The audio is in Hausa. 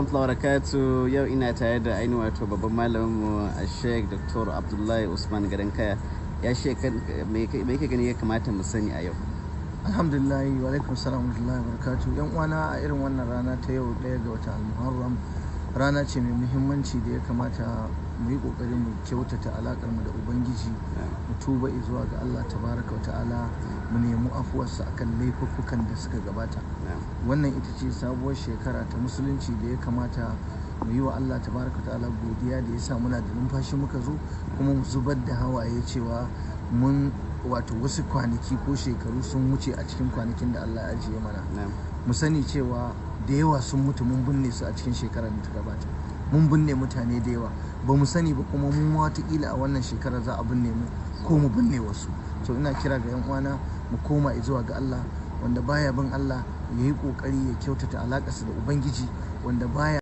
Warahmatullahi wabarakatuh. Yau ina tare da ainihin wato babban malamin mu a Sheikh Dr. Abdullahi Usman Gadankaya. Ya Sheikh, me yake gani ya kamata mu sani a yau? Alhamdulillah, wa alaikum salam wa rahmatullahi wa barakatuh. Yan uwana, a irin wannan rana ta yau 1 ga watan Al-Muharram, rana ce mai muhimmanci da ya kamata mu yi kokari mu kyautata alakar mu da Ubangiji, mu tuba zuwa ga Allah tabaraka wa ta'ala, mu nemi afuwarsa akan laifuffukan da suka gabata. Wannan ita ce sabuwar shekara ta musulunci da ya kamata mu yi wa Allah tabaraka wa ta'ala godiya da ya sa muna da numfashi muka zo, kuma mu zubar da hawaye cewa mun wato wasu kwanaki ko shekaru sun wuce a cikin kwanakin da Allah ya ajiye mana. Mu sani cewa da yawa sun mutu, mun binne su a cikin shekarar da ta gabata. Mun binne mutane da yawa, ba mu sani ba kuma mu watakila a wannan shekarar za a binne mu ko mu binne wasu. So ina kira ga yan uwana mu koma zuwa ga Allah. Wanda baya bin Allah ya yi kokari ya kyautata alakarsa da Ubangiji, wanda baya